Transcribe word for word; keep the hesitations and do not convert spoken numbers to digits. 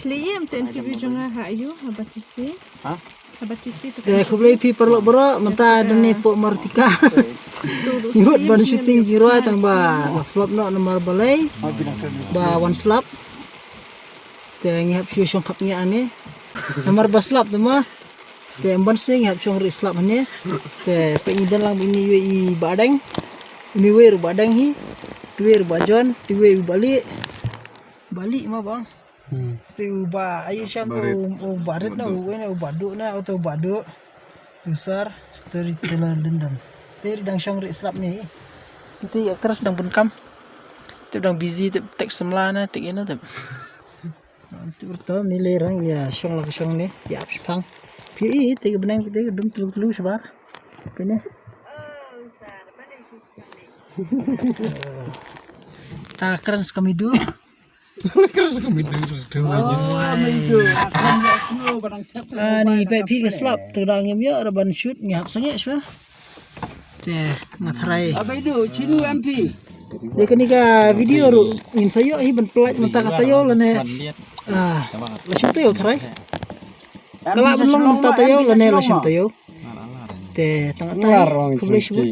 Khlem te interview jong nga ha ayu ha Batesi. Ha? Ha Batesi te. Eh, khublei phi paralok baroh, mynta da ne pok Martika. Ngi mut ban shooting jingrwai tang ba la flop noh namar balei. Ba wan slap. Te ngi hap shu shong khap ngi ane. Namar ba slap te ma. Te ban se ngi hap shong ri slap ne. Te pe ngi don lang ini iwei i Bah Deng. Ini iwei ri Bah Deng hi. Iwei ri Bah John, iwei ri Bah Li. Bah Li ma bang. Hmm. Te u Bah Ayu Sham u Bah Rit na u wei na u Bah Du na u te u Bah Du. Tusar storyteller London. Te ri dang shong ri slap ne. Te actress dang bun kam. Te dang busy te tek samla na te ina te. Te bertom ni le rang ya shong la shong ne ya ap shpang. Phi i te benang te dum tlu tlu shabar. Phi ne. Ta kran skamidu. Ani pe phi ka slap te dang yam ya ra ban shoot ngi hap sange shwa. Te nga tharai. Abaidu Chinu M P. Ye kani ka video ru ngin sa ïoh hi ban pynlait mynta ka taïew lane. Ah, la shim taïew tharai. Ka lah ban long mynta taïew lane la shim taïew. Te tang atai. Khublei shibun.